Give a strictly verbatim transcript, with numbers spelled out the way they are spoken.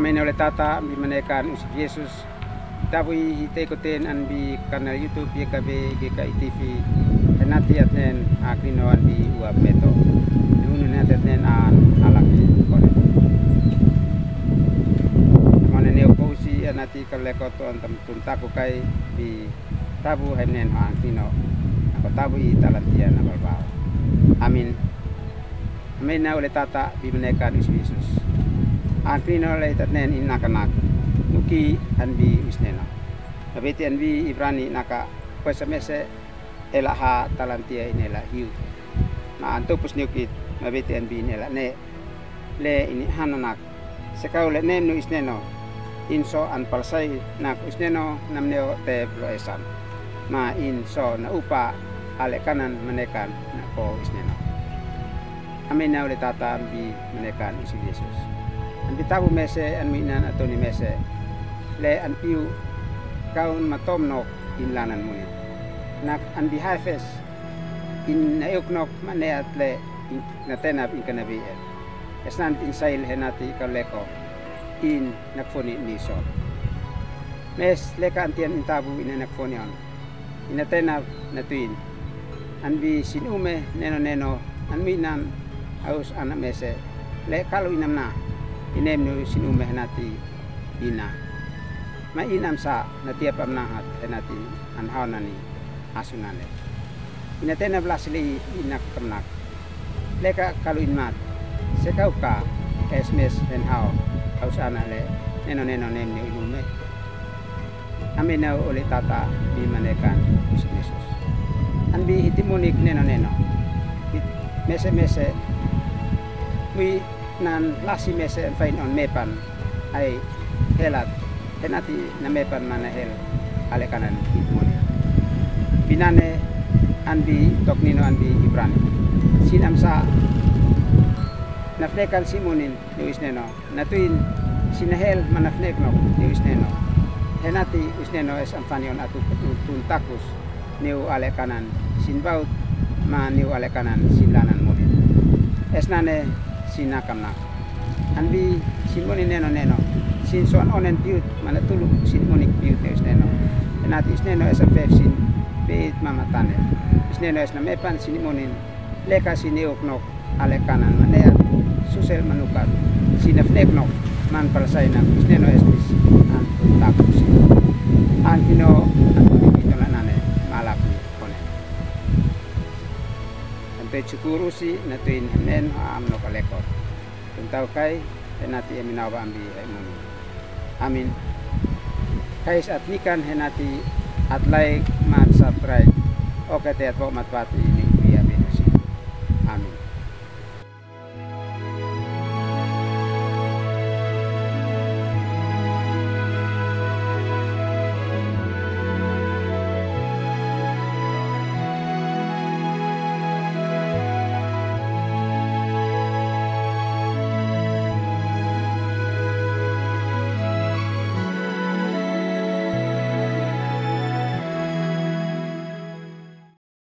Amina. Ole tata mbi manekan u si Jesus. Tabu i hite koten an mbi kanal YouTube ye ka be ge ka i TV. Henati atnen a kino an mbi ua meto. Nunu henati atnen an alaki kone. Mane ne u pousi henati ka leko ton tam tun taku kai bi tabu hemnen ha an kino. Ako tabu i talantia na balbao. Amin. Amina. Ole tata mbi manekan u si Jesus. An kino le itatnen in nakanak. Nuki an mbi u si neno. Mabiti an mbi Ibrani naka kwesa mese ela ha talantia inela hiu. Ma an tupus niukit mabiti an mbi inela ne. Le ini hano nak. Sekau le nem nu isneno. Inso an palsai nak isneno namneo te blo esan. Ma inso na upa ale kanan manekan na ko isneno. Amina. Ole tata mbi manekan u si Jesus. An mbi tabu mese an mbi inan atoni mese. Le an piu kaun matom nok in lanan muni. Nak an mbi haifes in na euk nok maneat le in na tenab in kanabi el. Esnan in sail henati ka leko in nakfoni ni so. Mes leka antian in tabu in nakfoni on. In na tenab na tuin. An mbi sin ume neno neno an mbi inan aus ana mese le kalu inamna inem nu sin ume henati ina. Ma inam sa na tiap amnahat henati an haonani asunane. Ina tena blasili ina kamnak. Leka kalu inmat. Sekau ka S M S hen hao. Hausana le neno neno nem ne inume. Amina. Ole tata mbi manekan u si Jesus. An mbi hitimunik neno neno. Hit mese mese. Mui nan lasi mese an fain on mepan. Ai helat henati na mepan mana hel ale kanan hitimunik. Binane an mbi toknino an mbi Ibrani. Sinam sa na fnekan simunin ni u isneno. Na tuin sina hel mana fnek nok ni u isneno. Henati u isneno es an fani on atu tun takus. Niu ale kanan sin baut ma niu ale kanan sin lanan muni. Esnane sin nakamnak. An mbi sin muni neno neno. Sin so an onen piut mana tulu sin muni piut ne isneno. Enati isneno es an fef sin piut mama tane. Isneno es na mepan sin munin. Leka sin euk nok. Ale kanan maneat susel manukat. Sina fnek nok man palasai na isneno espis an takusi. An kino an kito na nane malak ni kone. An pe cukur usi na tuin henen ha am nok alekot. Tuntau kai henati eminau ba ambi hemuni. Amin. Kais at nikan henati at like mat subscribe. Oke te at bo mat pati.